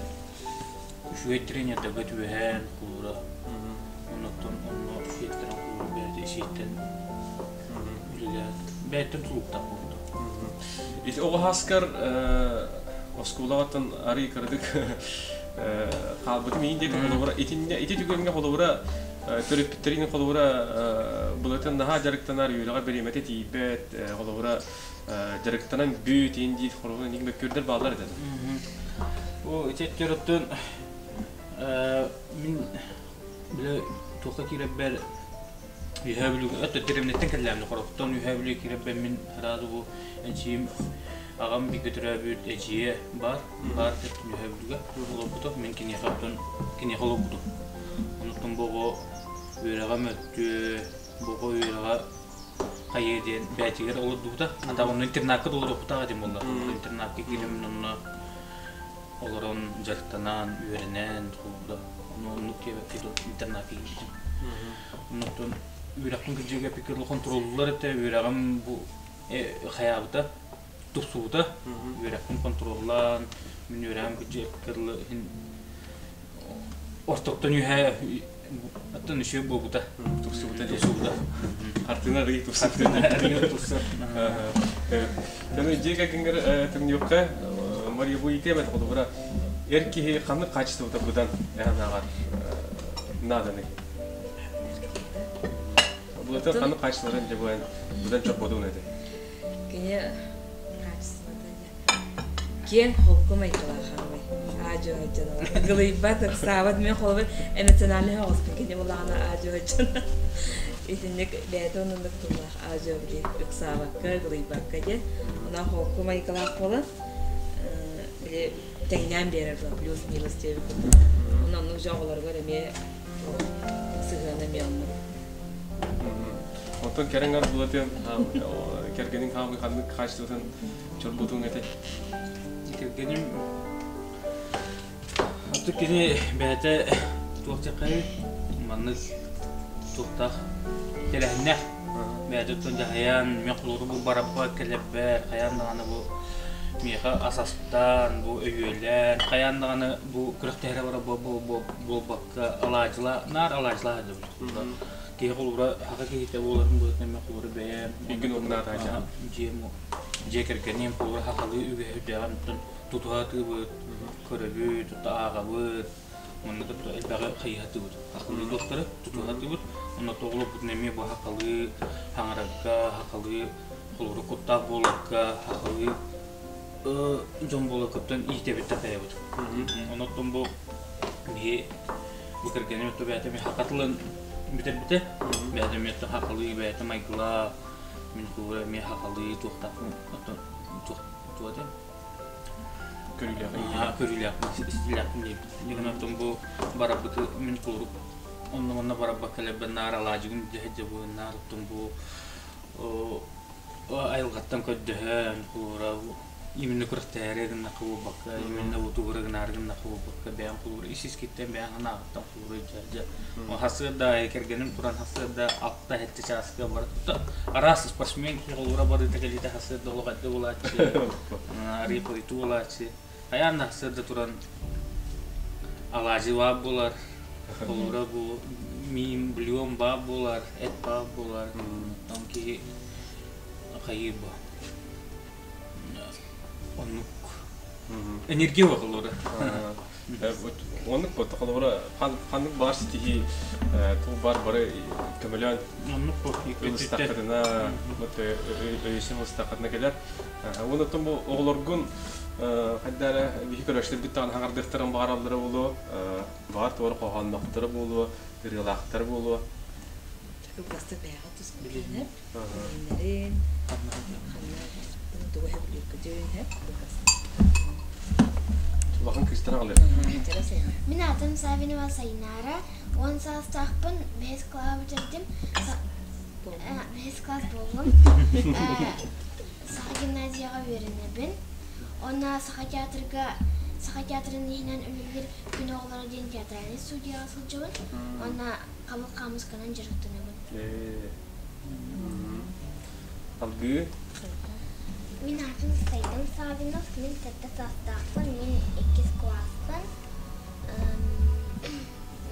үчүгэй тренердэргэ түбэһэн холуура оннуттан онно сиэттэрэн холуура бэйэтэ ис-иһиттэн үлэлээн бэйэттэн тулуктаах буолбута. Ити оҕо сааскар оскуолаҕыттан арый кыратык хаалбытым иһин диэки холобура итиннэ ити түгэҥҥэ холобура төрөппүттэрин холобура былатын наһаа дьарыктанар үөрэҕэ бириэмэтэ тиийбэт холобура дьарыктанан бүт иин диир холобура ник мөккүөрдэр бааллар этэ. Бу ити өттүрүттэн мин бile туохха киирэрбэр Үһээ Бүлүүгэ өттө дэриэбинэттэн кэллээмнэ Хороптон Үһээ Бүлүү киирэрбэр мин сразу бу эдьиийим аҕам бииргэ төрөөбүт эдьиийэ баар баар тэптин Үһээ Бүлүүгэ олорбута мин киниэхэ оттон киниэхэ олорбутум онуттан бу оҕо үөрэҕэ мөлтүө бу оҕо үөрэҕэ хайыа диэн бэйэтигэр олордубута ата онно интернакка да олоруохтаах этим буолла интернакка киирэммин онно олорон дьарыктанан үөрэнэн холобура ону оннук диэбэккэ интернакка киирбитим Оннуктан үөрэхпин кырдьыга эппиккэ хонтуруоллуулар этэ, үөрэҕим бу хайаабыта, тупсубута. Үөрэхпин Оттон үчүгэй буолбута. Тупсубута дии. Тупсубута. Хартыына арыый тупсубута. Хартыына арыый тупсар. Тэну дьиэ кэргэҥҥэр түҥнүөххэ Мария бу иитиэм этэ холобура эр киһи ханнык хаачыстыбата быдан эһэн ааҕар нааданы? Булатын ханнык хаачыстыбатын дьэ быдан чорботуун этэ? Кини хаачыстыбата Киэҥ холку майгылаах аамай. Аа-дьуо дьоно. Гылыйбат, ыксаабат. Мин холобур эмоциональнай оҕуспун кини булаҕына аа-дьуо дьоно. Итинник бэйэтэ оннук тыллаах аа-дьуо били ыксаабакка, гылыйбакка диэн. Онон холку майгылаах буолан били тэҥнээн биэрэр буолан плюс-минус диэбит курдук. Онон оннук дьон оҕолоругар эмиэ сыһыана эмиэ оннук. Оттон кэрэҥ ар булатын кэргэниҥ хаамыы ханнык хаачыстыбатын чорботуҥ этэй? Кэргэним Оттон кини бэйэтэ туох диэххэй маннык туохтаах тэрээһиннээх бэйэтэ оттон дьаһайан мен холууру бу бараппа кэлэрбэр хайаан даҕаны бу миэхэ ас астаан бу өйүөлээн хайаан даҕаны бу күрэхтэһэрэ бара буолбакка алаадьыла наар алаадьылаа сылдьабыт киһи холуура саха киһитэ буоларын быһыытынан мен холуура бэйэм Билгин угнаатаача дьиэм дьиэ кэргэним холуура сахалыы үгэһи үрдээҕин тутуһа сатыыбыт, көрөбүт, ааҕабыт, манна кытта элбэҕи хайыһатыбыт. Сахалыы туохтары тутуһа сатыыбыт. Онно тоҕолорбутун эмиэ бу сахалыы хаҥарарга, сахалыы холобура куттаах буоларга, сахалыы дьон буоларгыттан иитэбит такайабыт. Онон бу биһи бу кэргэним өттө бэйэтэ саха тылын бүтэрбитэ. Бэйэтэ эмиэ сахалыы бэйэтэ майгылаах, мин куура эмиэ сахалыы туохтаахпын туох туох этэ Көрүүлээх көрүүлээх истиилээхпин диэбит. Дьигин бу барабыты мин куурук онно манна барабакка кэлэрбин наар алаадьыгын дьэһэ наар оттон бу айылҕаттан көрдөһөн кулуура именно күрэхтэһээри гыннахха буолбакка именно утугура гынаары гыннахха буолбакка бэйэм кулуура ис искиттэн бэйэм санааҕыттан кулуура дьэ хасыарда аайы кэргэним туран хасыарда алта сэттэ чааска бар араас спортсмен киһи кулуура барыыта кэлиитэ хасыарда олох эрдэ буолааччы арыый хойутуу буолааччы хайаан да хасыарда туран алаадьы баар буолар кулуура бу миин бульон баар буолар эт баар буолар оттон киһи хайыы бу оннук энергия холобура Оннук бу холобура ханнык баар ситиһии тул бар бары көмөлөөн оннук бу ылыстаххытына өйүсүн ылыстаххытына кэлэр. Уонна оттон бу оҕолоргун хайда эрэ биһи көрөөччүлэрбит даҕаны хаҥардыахтарын баҕараллара буолуо, баҕар туора хоһооннохторо буолуо, ырыалаахтара буолуо. Кылгастык бэйэҕэ тус билиэнэр, билиэннэрин, ханна тугу сөбүлүүргүтүн кылгастык. Улахан кыыстара аҕалыах. Мин аатым Савинова Сайнаара, 10 саастаахпын, бэһис кылааһы бүтэрдим. Бэһис класс буоллум. Саха гимназияҕа үөрэнэбин. Уонна Саха театрга Саха театрын иһинэн үлэлиир Күн оҕолоро диэн театральнай студияҕа сылдьабын. Уонна хабыл хаамысканан дьарыктанабын. Алгыы. Мин аатым Сайдам Саввинов, мин сэттэ саастаахпын, мин иккис кылааспын.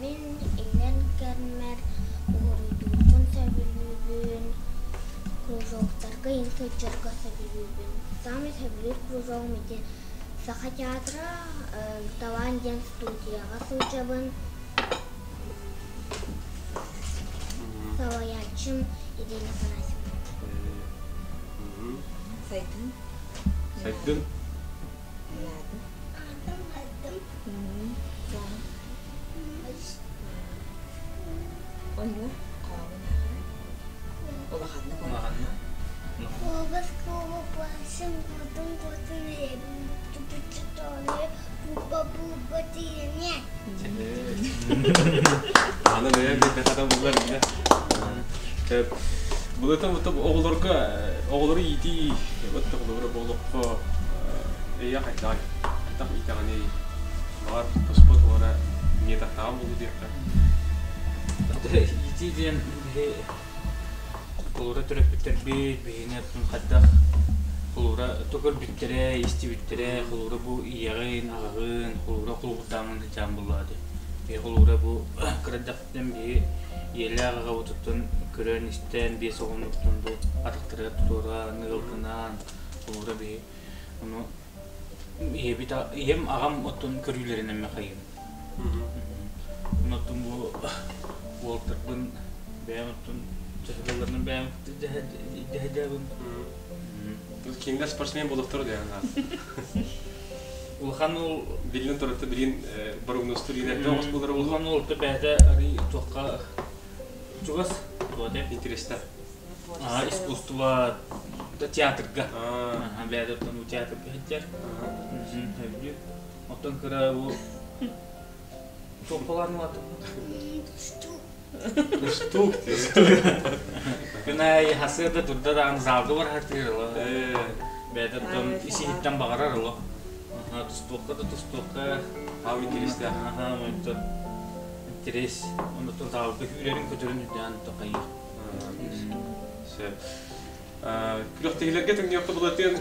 Мин иҥнэн кэммэр уруһуйдуурбун сөбүлүүбүн, кружоктарга иҥ сылдьарга сөбүлүүбүн. Саамай сөбүлүүр кружогум ити Саха театра, Талаан диэн студияҕа сылдьабын. Салайааччым Ирина Афанасьевна. Сайдын. Сайдын. Аатым Сайдым. Онно хаалын улаханнык Улаханнык. Куобас куобапасым куотун куотун эбин буба тиине. Аны бэйэ бэйэ булар билэ. Булатан вот оҕолорго оҕолору иитии вот оҕолору буолуоххо эйэ хайдах хайдах иитэҕиний баҕар туспа туора методтааҕын булуу диэххэ. Иитии диэн биһи холуура төрөппүттэрбит биһини хайдах холуура көрбүттэрэ, истибиттэрэ, холуура бу ийэҕин, аҕаҕын, холуура холуурдаамын сылдьаан буллаады. Биһи холуура бу кырадахтан биһи ийэлээх аҕабытыттан көрөн-истэн биэс оҕонуттан бу атахтарыгар туруоран, ыалгынаан холуура биһи ону ийэбит ийэм аҕам оттон көрүүлэринэн махайым. Оттон бу уолтарбын бэйэм оттон дьаһалларынан бэйэм дьаһайдабын. Кинилэр спортсмен буолуохтара диэн Улахан уол Биллэн турар, билин боругнустур иинэрдэ оҕус буолар улахан уол бэйэтэ арый туохха чугас туоте интереста. Искусство театрга. Бэйэтэ оттон театрга сылдьар. Өйдүүр. Оттон кыра бу туоххалаан улаатым. Устук. Күнай хасыада турда даҕаны залга барахатыыр ыла. Бэйэтэ оттон ис-иһиттэн баҕарар ыла. Тустуохха да тустуохха. Аам интерестээх. Аха, онтон интерес. Онтон залга күүрэрин көтөрүн үрдээн тохайыр. Сөп. Күрэхтэһиилэргэ тэҥниэххэ булатын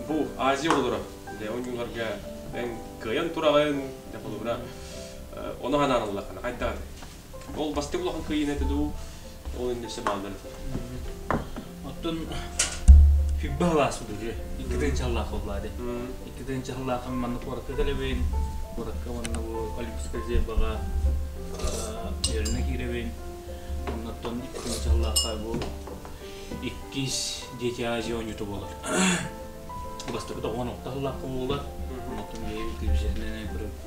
бу Азия оҕолоро дьэ оонньууларга эн кыайан тураҕын дьэ холобура ону ханаан ыллаххына хайдаҕын ол бастык улахан кыайыыны этэ дуу ол иннесе бааллар этэ Оттон фибба халаас удуже икки тыһыынчалаах боллаады икки тыһыынчалаах манна куоракка кэлэбин куоракка уонна бу Олимпийскай зебаҕа үөрэнэ киирэбин оннуттан икки тыһыынчалаахха бу иккис Дети Азии оонньуута буолар. Бастакы 96 сыллаахха буолар. Оннуттан биһиги телевизорынан көрөбүт.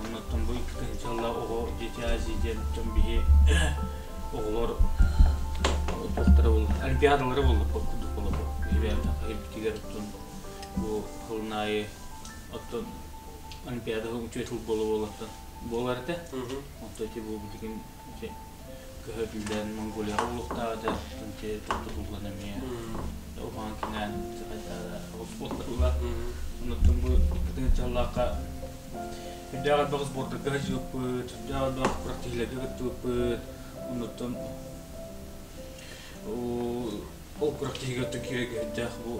Оннуттан бу икки тыһыынчалаах оҕо Дети Азии диэн биһи оҕолор туохтара буолла олимпиадалара буолла курдук буолла биһи бэйэбит хаһыйбытыгар оттон бу сылын аайы оттон олимпиада үчүгэй сыл буола буолаттан буолар этэ. Онтон ити бу билигин ити көһөрүллэн Монголияҕа булуохтаах этэ. Оттон ити тохтотуллан эмиэ уһаан киҥээн буолла. Оннуттан бу икки тыһыынчалаахха үрдээх элбэх сбордарга сылдьыбыппыт, үрдээх элбэх күрэхтэһиилэргэ кыттыбыппыт. Оннуттан ол күрэхтэһиигэ оттон киирэргэ үрдээх бу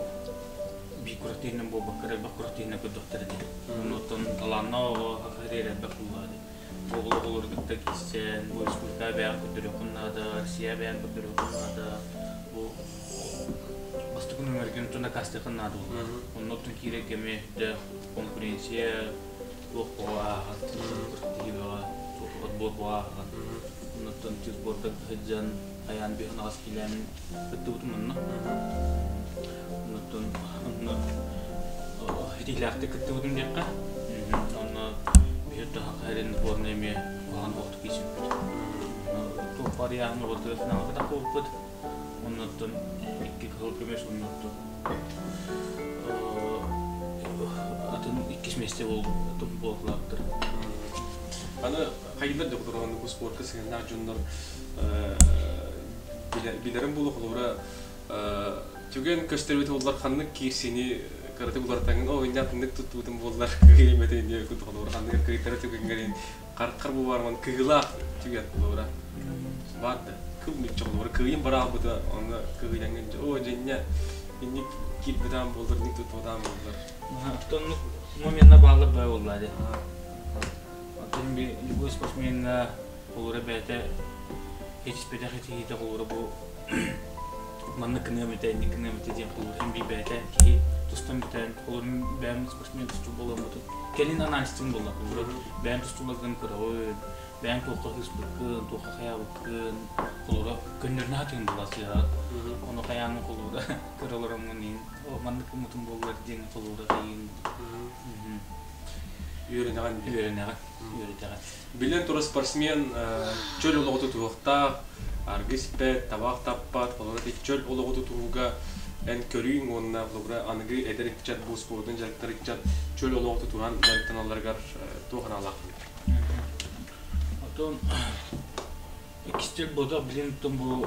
биир күрэхтэһиинэн буолбакка эрэ элбэх күрэхтэһиинэн көрдөхтөр ини. Оннуттан талааннаах оҕо саха сиригэр элбэх буоллаҕа дии. Оҕолор оҕолору кытта киирсэн, бу республика бэйэҕин көрдөрүөххүн наада, Россия бэйэҕин көрдөрүөххүн наада, бу бастакы нүөмэргин оттон дакаастыаххын наада буолла. Онно оттон киирэр кэми үрдээх конкуренция туох оҕо ааһан, күрэхтэһии бөҕө, туох отбор бөҕө ааһан. Оннуттан сборга сылдьан хайаан биһан аҕас киилээмин кыттыбытым онно. Оннуттан онно итиилээхтик кыттыбытым диэххэ. Онно биһир хаһарын сборная эмиэ куһаҕан оҕотук киирсибиппит. Туох баар ыйааһын оҕотугар финалга тахсыбыппыт. Оннуттан икки кыһыл көмүс оннуттан атын иккис миэстэ буоллаахтар. Аны хайдах да кутурҕаннык бу спортка сыһыаннаах дьоннор билэрин буолуо холобура түгэн көстөрбүт буоллар ханнык киирсиини кыратык уларытаҥын оо инньэ атыннык туттубутум буоллар кыайыммэтэ инниэ курдук холобура ханнык кыайтара түгэҥҥэрин хараххар бу барман кыһыылаах түгэн холобура баар да кыл мүччү холобура кыайым бараалбыта онно кыһыйаҥҥын оо дьэнньэ инник киирбэтаан буоллар инник туттубатаан буоллар Оттон моментна бааллар бай буолла ди. Оттон би любой спортсменга холура бэйэтэ хитиспэтэх итиһиитэ холура бу маннык кыныам этэ, инник кыныам этэ диэн холур һин би бэйэтэ киһи тустан бүтэн холур бэйэм спортсмен тустуу буоламмытын кэлин анализтын буолла холура бэйэм тустууларгын көрөҕүн, бэйэм туохха сыыспыккын, туохха хайаабыккын холура көннөрүнэ сатыын буолла сыыһа ону хайаан холура көрө олороммун иин маннык гыммытым буоллар диэн холура хайыын үөрэнэҕин үөрэнэҕин үөрэтэҕин Биллэн турар, спортсмен чөл олоҕу тутуһуохтаах, аргы испэт, табах таппат, холобура ити чөл олоҕу тутуһууга эн көрүүҥ уонна холобура аныгы эдэр ыччат бу спордун дьарыктар ыччат чөл олоҕу тутуһан дьарыктаналларыгар туох аналааххыный? Оттон иккис буолтах билин оттон бу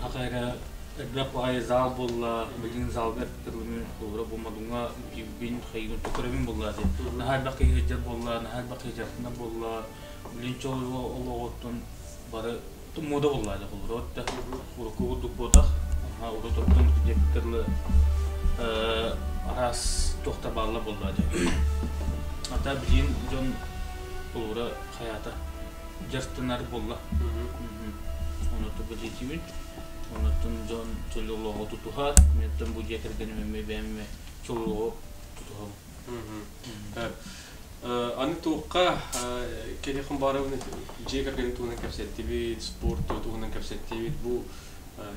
хата элбэх баҕайы зал буолла, билигин залга эппитин холобура бу Модуҥҥа бүтүүбүн хайыгын көрөбүн буолла дии. Наһаа элбэх киһи сылдьар буолла, наһаа элбэх киһи дьарыктанар буолла. Билин чол олоҕуттан бары муода буолла дии холобура отта урукку курдук буотах. Урут оттон диэбиттэр араас туохтар бааллар буолла дии. Ата билигин дьон Холобура хайаата дьарыктанар буолла. Онуота бэлиэтиибин. Онуоттан дьон чөл олоҕу тутуһар. Мин бу дьиэ кэргэним эмиэ бэйэм эмиэ чөл олоҕу тутуһабын. Аны туохха кэлиэххин баҕарабын дьиэ кэргэнин туһунан кэпсэттибит, спорт туһунан кэпсэттибит. Бу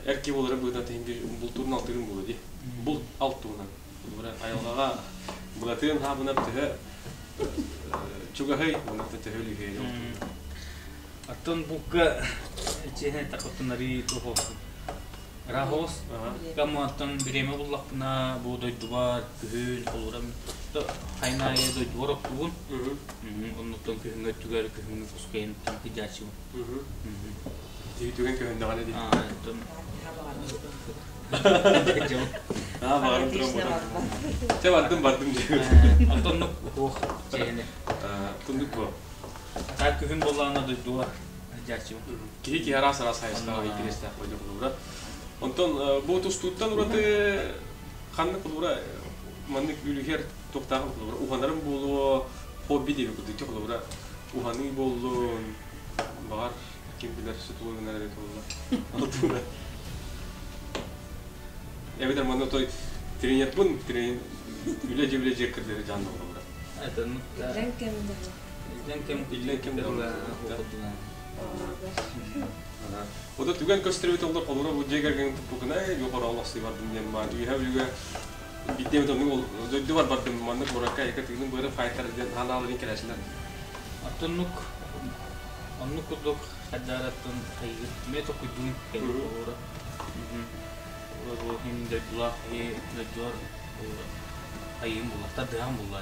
эр киһи буоларын быһыытынан тиһин биир бултуурун алтыырын буолуо дии. Булт алт туһунан. Айылҕаҕа былатыан хаабынап төһө чугаһый, уонна төһө үлүһүйэй ол туһунан. Оттон булка чиэһинэ такоттунарыы туох Рахос Камматтан бириэмэ буллахпына бу дойдубар күһүн холуурам хайнаайы дойдубар оттугун оннуттан күһүҥҥү өттүгэр күһүҥҥү кускайынтан кыдьааччыбын. Түгэн көһүннэҕинэ дии. Аа, баҕарым туран ботан. Чэ бардым бардым дии. Онтоннук туох чиэһинэ. Тундук бу. Так күһүн буоллаҕына дойдубар дьааччыбын. Киһи киһи араас араас хайысхаҕа интэриэстээх бойдо холобура. Онтон бу тустууттан ураты ханнык холобура маннык үлүһэр туохтааҕын холобура уһанарым буолуо, хобби диэби курдук холобура уһаныы буоллун, баҕар ким билэр сутулун гынар эбит буолла. Алтыына. Эбэтэр манна той тренербун, тренер үлэ дьиэ дьиэ кырдары жаанна холобура. Иллэҥ кэм Иллэҥ кэм Иллэҥ кэм Ода түгэн көстөрбүт олор холура бу дьиэ кэргэн туппукуна юхора олохсуй бардым диэн баар үһэ үлүгэ биттиэм тоннук дойду бар бардым маннык куоракка эка тыгын быары файтер диэн ханааларын кэлээсилэр. Оттоннук оннук курдук хайдараттан хайгыр мэ токуйдуун кэлин холура. Бу хин дойдулаах и дойдулар хайыым булла тардыһан булла.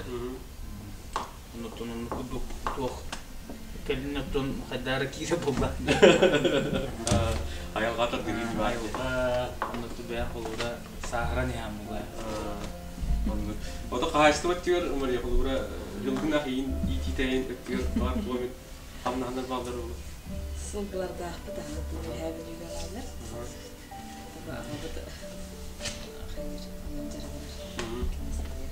Оннуттан оннук курдук туох кэлин оттон хайдаара киирэ буолла. Айылҕа тардыһыы баар. Айылҕа оннук бэйэ холуура сааһыран иһэн буолла. Оннук. Ото хаһаайыстыба өттүгэр Мария холуура жылгынах иин иитиитэйин өттүгэр баар туомит хамнаһанар бааллар буолу. Сылгылардаахпыт аһы үөһээ Бүлүүгэ бааллар. Аҕабыт хайыр онон дьарыгырар. Кини салайар.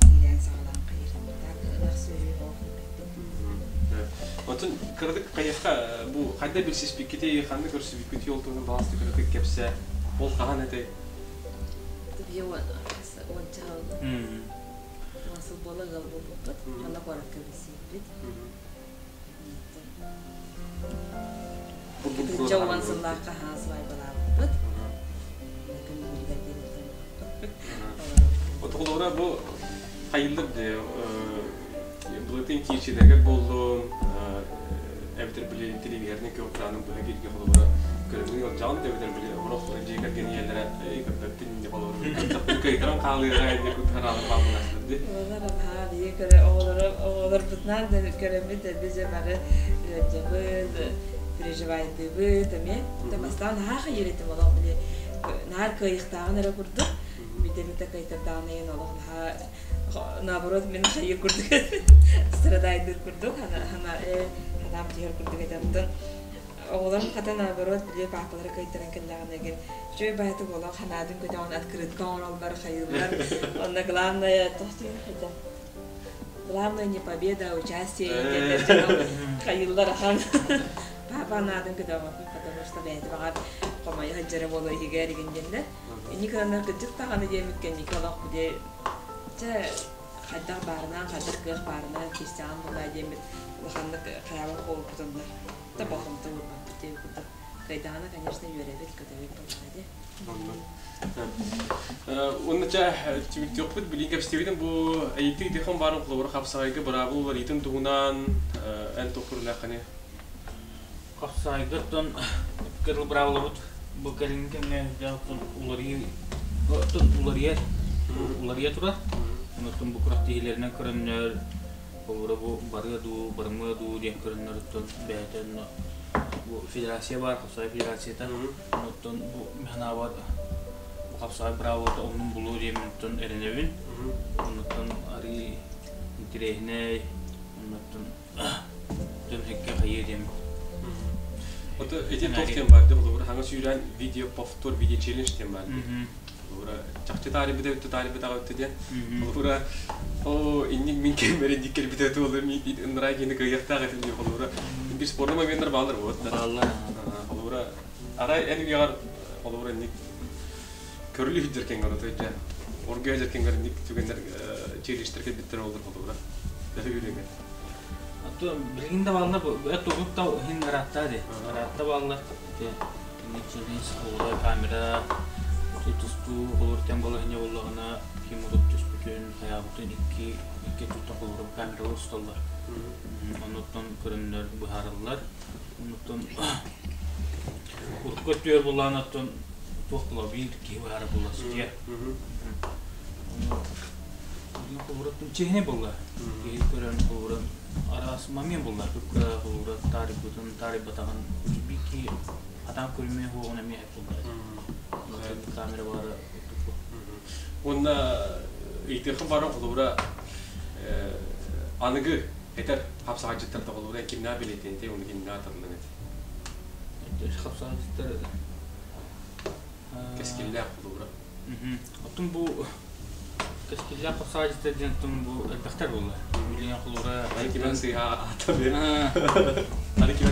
Иилээн саҕалаан хайыр. Так ынах сүөһү оох ииппиппит. Отун кыратык хайыахха бу хайда билсиспиккитий, ханна көрсүбүккүтүй ол туһунан баласта кыратык кэпсээ. Ол хаһан этэй? Бие уонча уон сыл буола ыал буолбуппут. Манна куоракка билсибиппит. Итиччэ уон сыллаахха хаһан свадьбалаабыппыт. Күн бүгүнүгэр диэри Отоҕолоро бу хайыллар былытын киирсилэргэ буоллун, эбэтэр били телевизорный көҕүтаанын быһа кииргэ холобура көрөммүн ыалдьаҕын да эбэтэр били орох дьиэ кэргэн ийэлэрэ эй көрбөппүн инде холобура кыайтаран хаалыаҕа инде кутараалар бааллаастар ди. Оҕолор аһаа биһиги көрө оҕолору оҕолорбутунаан да көрөммүт дэлби дьэ бары ыалдьабыт, переживайдыыбыт эмиэ. Да бастаан наһаа хайыыр этим олох били наар кыайыахтааҕын эрэ курдук. Биирдэ кыайтардаҕына иһин олох наһаа наоборот мин хайыыр курдук страдайдыыр курдук хана ханаам түһэр курдук этэ. Онтон Оҕолорум хата наоборот били паапалара кыайтаран кэллэҕинэ игин үчүгэй баҕайытык олох санаатын көтөҕөн открытка оҥороллор, хайыыллар. Онно главное туох диэн это главное не победа, а участие диэн дьоно хайыыллар ахан. Папа анаатын көтөҕөппүт, потому что бэйэтэ баҕар хомойо сылдьара буолуо иһигэр игин диэннэр. Инник гынаннар кырдьык даҕаны диэммит кэнники олох били чэ хайдах баарынан, хайдах кыах баарынан киирсэҕин буолаа диэммит улаханнык хайаабат буолбутуннар. Да болҕомто уурбаппыт диэн курдук. Кыайдаҕына, конечно, үөрэбит, көтөбүт буоллаҕа дии. Уонна чэ түмүктүөхпүт билигин кэпсэтибитин бу ыйытыы тихон баарын холобура хапсаҕайга быраабыл уларыйытын туһунан эн туохпурлааххыный? Хапсаҕайга оттон кырыл быраабылабыт бу кэлиҥҥи кэмҥэ уларыйыы оттон уларыйар уларыйа турар. Онуттан бу күрэхтэһиилэринэн көрөннөр Холобура бу барыа дуу, барымыа дуу диэн көрөннөрүттэн бэйэтэ онно бу федерация баар, хапсаҕай федерацията. Оттон бу санаабар бу хапсаҕай быраабылата оннун булуо диэммиттэн эрэнэбин. Оннуттан арыый интэриэһинэй, оннуттан дьон һэккэ хайыа диэм. Ото ити туох диэн баар дии, холобура хаҥас үүрэн видео повтор, видео челлендж диэн баар дии. Холобура, чахчы таарыйбыта өттө таарыйбатаҕа өттө диэн. Холобура, о, инник мин кэммэр инник кэлбитэ туолар мин ыныраа киһини кыайыахтаах этим диye холобура. Биир спорный моменттар бааллар вот. Бааллар. Холобура, арай эн үйэҕэр холобура инник көрүлүү сылдьар кэмҥэр отой дьэ оргуйа сылдьар кэмҥэр инник түгэннэр челленджтэр кэлбиттэр олор холобура. Төһө үөрүөҥ Ато билигин да бааллар эт урут да иһин ыраатта ди. Ыраатта бааллар. Ити челлендж холобура камера тустуу холобур тем балаһыня боллаҕына ким урут түспүтүн хайаабытын икки икки туттан холобура камералар усталлар. Онуттан көрөннөр быһаараллар. Онуттан урукку өттүгэр буллаан оттон туох була биир киһи быһаара буолла судья. Ону холобура чиһини булла. Киһи көрөн холобура араас момент булла. Кыра холобура таарыйбытын, таарыйбатаҕын биир киһи атаан көрүмүө хуоҕун эмиэ булла. Камера баара Уонна ыйытыахха бары холобура аныгы этэр хапсаҕайдьыттар да холобура кимнээх билиэтиэнтэй уонна кимнээх аталлан эти хапсаҕайдьыттар кэскиллээх холобура. Оттон бу кэскиллээх хапсаҕайдьыттар диэн оттон бу элбэхтэр буолла. Билигин холобура Аны кимэн сыыһа аата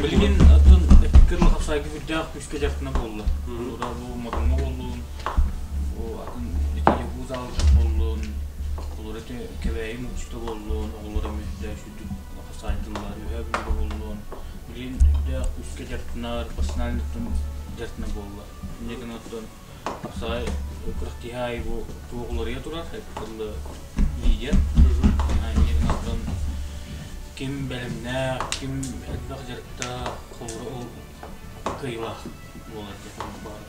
Билигин оттон кырыл хапсаайга үрдээх күүскэ дьарыктана буолла. Холобура бу Модуҥҥа буоллун, бу атын ити Якут залга буоллун, холобура ити Кэбээйи мууччута буоллун, оҕолор эмиэ сүрдүк хапсаайдыллар, Үөһээ Бүлүүгэ буоллун. Билигин үрдээх күүскэ дьарыктанар, профессиональный дьарыктана буолла. Инньэ гынан оттон хапсаҕай күрэхтэһии аайы бу туох уларыйа турар, кырылы лидер. Инньэ гынан оттон ким бэлэмнээх, ким элбэх дьарыктаах, холобура ол кыайыылаах буолар диэн баар.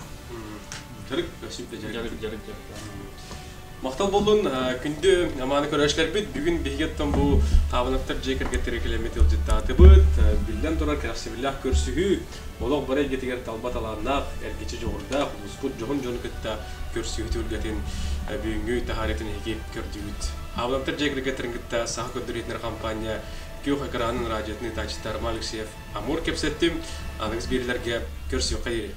Дьарык, сүрдэ дьарык. Дьарык, дьарык, дьарык. Махтал буоллун, күндү амааны көрөөччүлэрбит, бүгүн биһиги оттон бу Хаабынаптар дьиэ кэргэттэрэ кэлэммит ыалдьыттаатыбыт. Биллэн турар кэрэхсэбиллээх көрсүһүү, олох бары эйгэтигэр талба талааннаах, эргиччи дьоҕурдаах, улууспут дьоһун дьону кытта көрсүһүү түһүлгэтин бүгүҥҥү таһаарыытын эһиги көрдүгүт. Хаабынаптар дьиэ кэргэттэрин кытта Саха көрдөрүүтүнэр хампаанньа күөх экранын радиотын ыытааччыта Роман Алексеев Амур кэпсэттим. Аныгыс биэриилэргэ көрсүөххэ диэри.